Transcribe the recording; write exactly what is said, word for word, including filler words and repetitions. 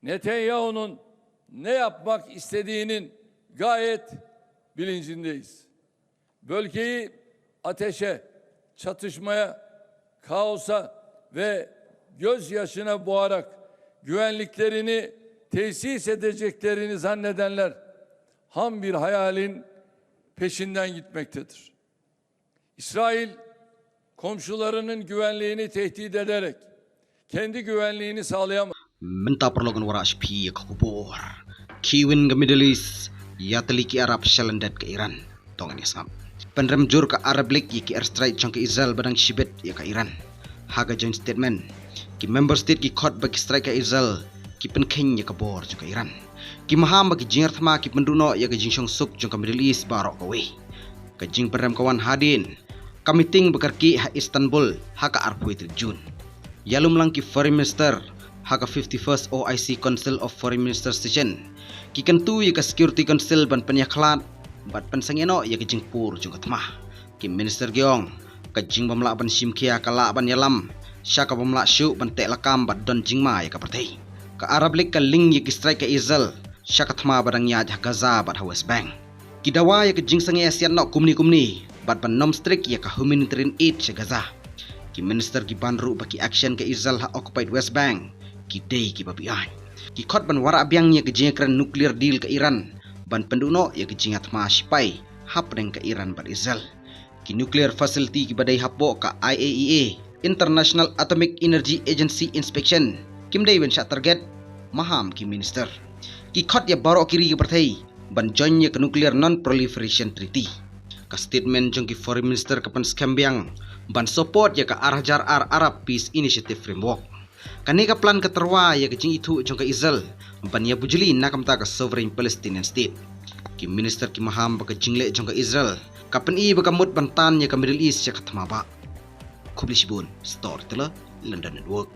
Netanyahu'nun ne yapmak istediğinin gayet bilincindeyiz. Bölgeyi ateşe, çatışmaya, kaosa ve gözyaşına boğarak güvenliklerini tesis edeceklerini zannedenler ham bir hayalin peşinden gitmektedir. İsrail komşularının güvenliğini tehdit ederek kendi güvenliğini sağlayamaz. Mynta paralok ngan wallam sha phi ïa ka khubor. Ki win ka Middle East ïatylli ki Arab sha lyndet ka Iran. To ngin ïa sngap. Pynrem jur ka Arab League ïa ki airstrike jong ka Israel ba dang shibit ïa ka Iran. Ha ka joint statement, ki member state ki khot ba ki strike ka Israel ki pynkheiñ ïa ka bor jong ka Iran. Ki maham ba ki jingïathma ki pynduh noh ïa ka jingshongsuk jong ka Middle East baroh kawei. Ka jingpynrem ka wan hadien ka meeting ba ka rkhie ha Istanbul ha ka arphew tarik Jun. Ïalumlang ki foreign minister ha ka fifty-first O I C Council of Foreign Minister session, ki kyntu ïa ka Security Council ban pynïakhlad bad pynsangeh noh ïa ka jingpur jong ka thma. Ki minister ki ong, ka jingbymlah ban shim khia ka lah ban ïalam sha ka bymlah shuh ban teh lakam bad don jingma ïa ka pyrthei. Ka Arab League ka link ïa ki strike ka Israel sha ka thma ba dang ïaid ha Gaza bad ha West Bank. Ki dawa ïa ka jingsangeh ïasiat noh kumne kumne bad ban nym strict ïa ka humanitarian aid sha Gaza. Ki minister ki ban ruh ba ki action ka Israel ha occupied West Bank ki dei kiba beaiñ. Ki khot ban wallam biang ïa ka jingïakren nuclear deal ka Iran ban pynduh noh ïa ka jingïathma shipai hapdeng ka Iran bad Israel. Ki nuclear facility kiba dei hapoh ka I A E A, International Atomic Energy Agency inspection, kim dei ban shah target, maham ki minister. Ki khot ïa baroh ki ri ka pyrthei ban join ïa ka Nuclear Non-Proliferation Treaty. Ka statement jong ki foreign minister ka pynskhem biang ban support ïa ka ar hajar ar Arab Peace Initiative Framework. Kane ka plan ka tyrwa ïa ka jingithuh jong ka Israel ban ïa bujli na ka bynta ka sovereign Palestinian state. Ki minister ki maham ba ka jingleh jong ka Israel ka pyni ba ka mut ban tan ïa ka Middle East sha ka thma bah. Khublei shibun, Storyteller, London Network.